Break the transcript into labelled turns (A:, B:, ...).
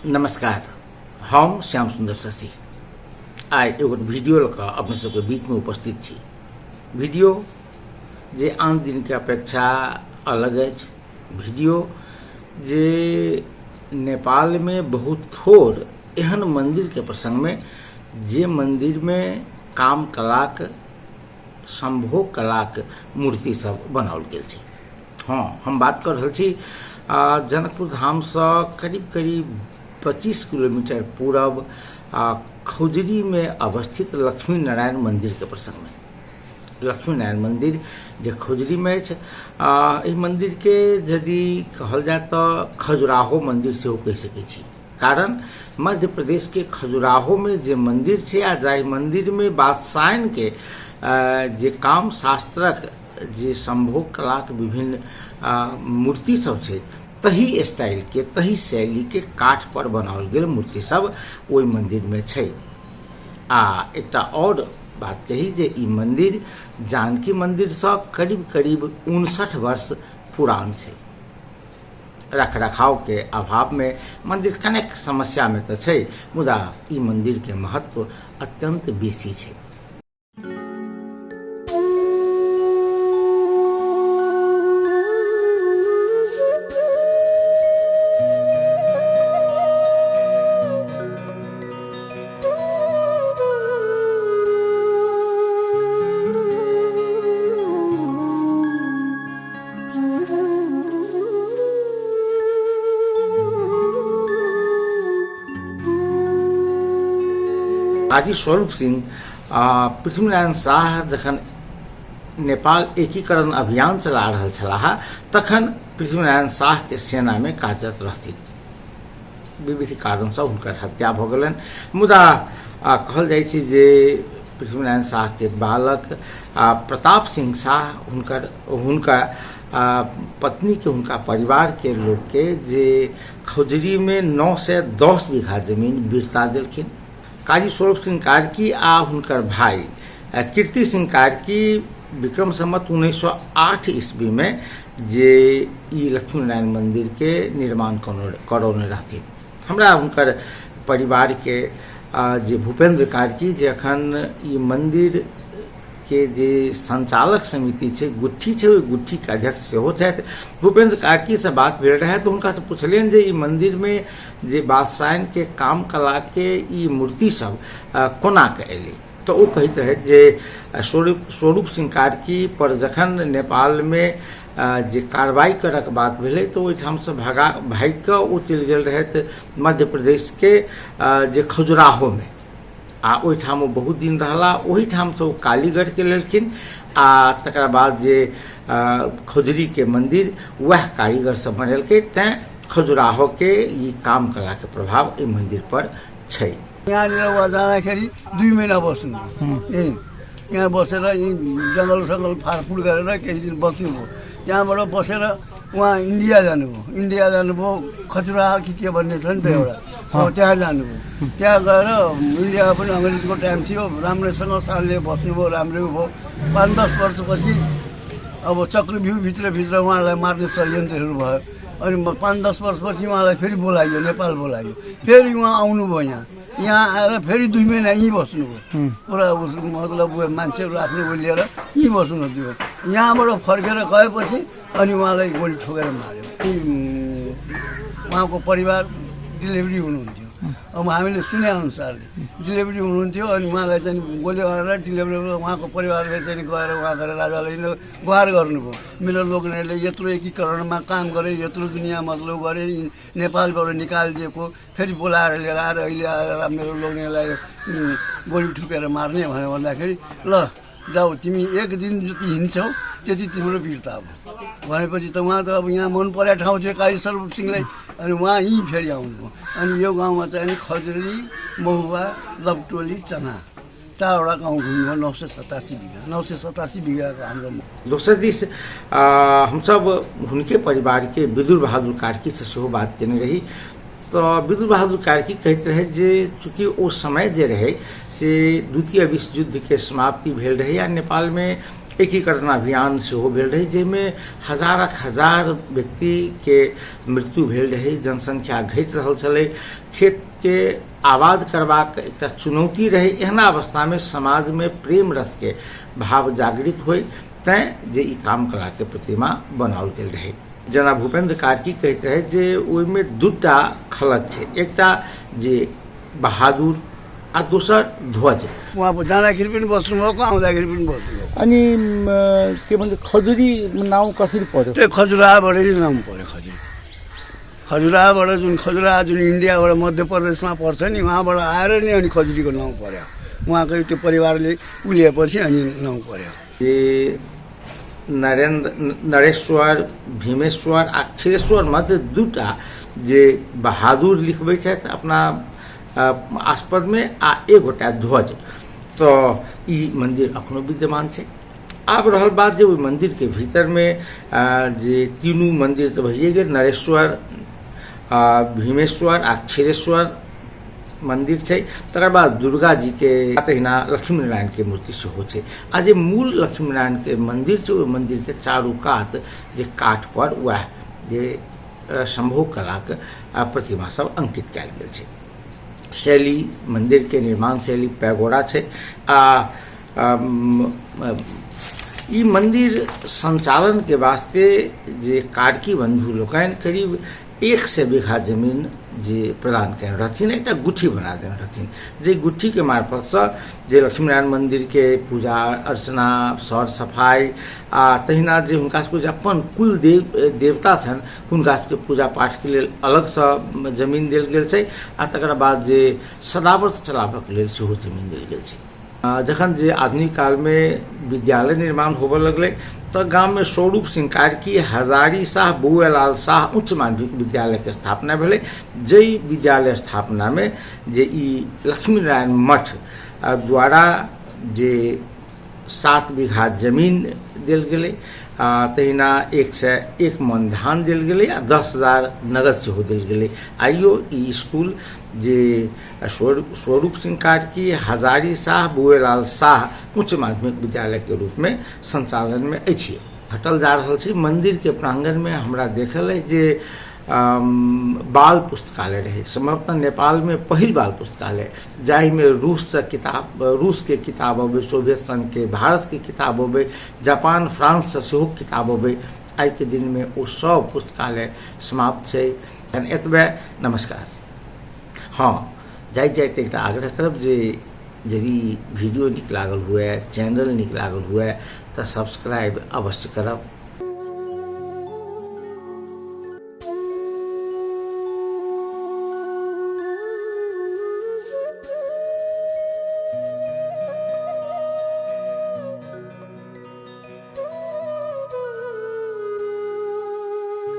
A: नमस्कार, हम श्याम सुंदर शशि आइ एगो वीडियो लऽ कऽ अपने सबके बीचमे उपस्थित छी। वीडियो जे आन दिनके अपेक्षा अलग अछि, वीडियो जे नेपालमे बहुत थोड़ एहन मन्दिरके प्रसङ्गमे जे मन्दिरमे काम कलाक सम्भोग कलाक मूर्ति सब बनाओल गेल छै। हँ, हम बात कऽ रहल छी जनकपुर धामसँ करीब करीब 25 किलोमीटर पूरब खौजरीमे अवस्थित लक्ष्मी नारायण मन्दिरके प्रसङ्गमे। लक्ष्मी नारायण मन्दिर जे खौजरीमे अछि, एहि मन्दिरके यदि कहल जाय तऽ खजुराहो मन्दिर सेहो कहि सकै छी, कारण मध्य प्रदेशके खजुराहोमे जे मन्दिर छै आ जाहि मन्दिरमे बादशाहके जे काम शास्त्रक जे सम्भोग कलाक विभिन्न मूर्ति सब छै तही स्टाइलके तही शैलीके काठ पर बनाओल गेल मूर्ति सब ओहि मन्दिरमे छै। आ एकटा आओर बात कही जे ई मन्दिर जानकी मन्दिरसँ करीब करीब 59 वर्ष पुरान छै। रख रखाव के अभाव में मंदिर कनेक समस्या में तऽ छै, मुदा ई मंदिर के महत्व अत्यंत बेसी छै। हाजी स्वरूप सिंह पृथ्वीनारायण शाह जखन नेपाल एकीकरण अभियान चला रहल छलाह तखन पृथ्वीनारायण शाह के सेना में कार्यरत रहथिन। विविध कारणसँ हुनकर हत्या भऽ गेलनि, मुदा कहल जाइ छै जे पृथ्वीनारायण शाहके बालक प्रताप सिंह शाह हुनका पत्नीके हुनका परिवारके लोकके जे खौजरीमे 910 बीघा जमीन बिरता देलखिन। काजी स्वरूप सिंह कार्की आ हुनकर भाई कीर्ति सिंह कार्की विक्रम संवत 1908 ईस्वीमे जे ई लक्ष्मीनारायण मन्दिरके निर्माण करौने रहथिन। हमरा हुनकर परिवारके जे भूपेंद्र कार्की जे अखन ई मन्दिर के जे संचालक समिति छै, गुट्ठी छै, ओहि गुट्ठीके अध्यक्ष सेहो छथि। भूपेंद्र कार्कीसँ बात भेल रहै तऽ हुनकासँ पुछलियनि जे ई मन्दिरमे जे बादशाहके काम कलाके ई मूर्ति सब कोना कऽ एलै, तऽ ओ कहैत रहथि जे स्वरूप सिंह कार्की पर जखन नेपालमे जे कार्रवाई करऽके बात भेलै तऽ ओहिठामसँ भागि कऽ ओ चलि गेल रहथि मध्य प्रदेशके जे खजुराहोमे, आ ओहिठाम ओ बहुत दिन रहला। ओहिठामसँ ओ कालीगढ़के लेलखिन आ तकरा बाद जे खजुरीके मन्दिर वएह कारीगर सब बनेलकै, तैँ खजुराहोके ई काम कलाके प्रभाव एहि मन्दिर पर छै।
B: यहाँनिर उहाँ जाँदाखेरि 2 महिना बस्नु, ए यहाँ बसेर यहीँ जङ्गल सङ्गल फारफुर गरेर केही दिन बस्नुभयो। त्यहाँबाट बसेर उहाँ इन्डिया जानुभयो। इन्डिया जानुभयो, खजुराहो कि के भन्ने छ नि त एउटा, हो त्यहाँ जानुभयो। त्यहाँ गएर इन्डियामा पनि अङ्ग्रेजको टाइम थियो, राम्रैसँग सालले बस्नुभयो, राम्रै भयो। 5-10 वर्षपछि अब चक्रव्यूहभित्रभित्र उहाँलाई मार्ने षड्यन्त्रहरू भयो। अनि 5-10 वर्षपछि उहाँलाई फेरि बोलाइयो, नेपाल बोलाइयो। फेरि उहाँ आउनुभयो यहाँ, यहाँ आएर फेरि 2 महिना यहीँ बस्नुभयो। पुरा मतलब उयो मान्छेहरू आफ्नो उयो लिएर यहीँ बस्नु थियो। यहाँबाट फर्केर गएपछि अनि उहाँलाई गोली ठोकेर मार्यो। उहाँको परिवार डेलिभरी हुनुहुन्थ्यो, अब हामीले सुने अनुसारले डेलिभरी हुनुहुन्थ्यो। अनि उहाँलाई चाहिँ गोली मारेर डेलिभरी उहाँको परिवारले चाहिँ गएर उहाँ गएर राजालाई गुहार गर्नुभयो, मेरो लोग्नेले यत्रो एकीकरणमा काम गरे, यत्रो दुनियाँ मतलब गरे, नेपालबाट निकालिदिएको, फेरि बोलाएर लिएर आएर अहिले आएर मेरो लोग्नेलाई गोली ठोकेर मार्ने भनेर भन्दाखेरि ल जाऊ तिमी एक दिन जति हिँड्छौ त्यति तिम्रो वीरता हो भनेपछि त उहाँ त अब यहाँ मन परेको ठाउँ थियो काजी स्वरूप सिंहलाई। अनि उहाँ यहीँ फेरि आउनुभयो। अनि यो गाउँमा चाहिँ अनि खजुरी, महुवा, लपटोली, चना 4वटा गाउँ घुम्नुभयो। 987 बिघा, 987 बिघाको हाम्रो।
A: दोसर दिस हमसब हुनके परिवारके विदुर बहादुर कार्कीसँ सेहो बात केने रही, तऽ विदुर बहादुर कार्की कहैत रहै जे चूँकि ओ समय जे रहै से द्वितीय विश्व युद्धके समाप्ति भेल रहै आ नेपालमे एकीकरण अभियान सेहो भेल रहै, जाहिमे हजारक हजार व्यक्तिके मृत्यु भेल रहै, जनसंख्या घटि रहल छलै, खेतके आबाद करबाक एकटा चुनौती रहै। एहना अवस्थामे समाजमे प्रेम रसके भाव जागृत होइ तैँ जे ई कामकलाके प्रतिमा बनाओल गेल रहै। जेना भूपेंद्र कार्की कहैत रहै जे ओहिमे दूटा खलक छै, एकटा जे बहादुर आ दोसर ध्वज।
B: उहाँ जाँदाखेरि पनि बस्नुभएको, आउँदाखेरि पनि बस्नुभएको।
A: अनि के भन्छ खजुरी नाउँ कसरी पर्यो?
B: त्यो खजुराबाटै नाम पर्यो। खजुरी खजुराबाट जुन खजुरा जुन इन्डियाबाट मध्य प्रदेशमा पर्छ नि, उहाँबाट आएर नि अनि खजुरीको नाउँ पर्यो। उहाँको त्यो परिवारले उलिएपछि अनि नाउँ पर्यो।
A: जे नरेन्द्र नरेश्वर भीमेश्वर आ क्षीरेश्वर मध्य दूटा जे बहादुर लिखबै छथि अपना आस्पदमे आ एक गोटा ध्वज, तऽ ई मन्दिर अखनो विद्यमान छै। आब रहल बात जे ओहि मन्दिरके भीतरमे जे तीनू मन्दिर तऽ भइए गेल, नरेश्वर भीमेश्वर आ क्षीरेश्वर मन्दिर छै, तकर बाद दुर्गा जीके तहिना लक्ष्मीनारायणके मूर्ति सेहो छै। आ जे मूल लक्ष्मीनारायणके मन्दिर छै ओहि मन्दिरके चारू कात जे काठ पर वएह जे सम्भोग कलाके प्रतिमा सब अंकित कयल गेल छै। शैली मन्दिरके निर्माण शैली पैगोडा छै। आ ई मन्दिर संचालनके वास्ते जे कार्की बन्धु लोकनि करीब 100 बीघा जमीन जे प्रदान केने रहथिन, एकटा गुठी बना देने रहथिन, जे गुठीके मार्फतसँ जे लक्ष्मीनारायण मन्दिरके पूजा अर्चना सर सफाइ आ तहिना जे हुनका सबके जे अपन कुल देवता छनि हुनका सबके पूजा पाठके लेल अलगसँ जमीन देल गेल छै आ तकर बाद जे सदाव्रत चलाबऽके लेल सेहो जमीन देल गेल छै। जखन जे आधुनिक कालमे विद्यालय निर्माण होबऽ लगलै तऽ गाममे स्वरूप सिंह कार्की हजारी शाह बौएलाल शाह उच्च माध्यमिक विद्यालयके स्थापना भेलै, जाहि विद्यालय स्थापनामे जे ई लक्ष्मीनारायण मठ द्वारा जे 7 बीघा जमीन देल गेलै आ तहिना 101 मन धान देल गेलै आ 10,000 नगद सेहो देल गेलै। आइयो ई स्कूल जे स्वरूप सिंह कार्की हजारी शाह बौएलाल शाह उच्च माध्यमिक विद्यालय के रूप में संचालन में अछि। हटल जा रहल छै। मंदिर के प्रांगण में हमरा देखल अछि जे बाल पुस्तकालय रहे, संभवतः नेपाल में पहिल बाल पुस्तकालय, जाहिमे रूससँ किताब, रूसके किताब अबै, सोवियत संघके, भारतके किताब अबै, जापान फ्रांससँ सेहो किताब अबै। आइके दिनमे ओ सब पुस्तकालय समाप्त छै। एतबे, नमस्कार। हँ, जाइत जाइत एकटा आग्रह करब जे यदि वीडियो नीक लागल हुए, चैनल नीक लागल हुए तऽ सब्सक्राइब अवश्य करब।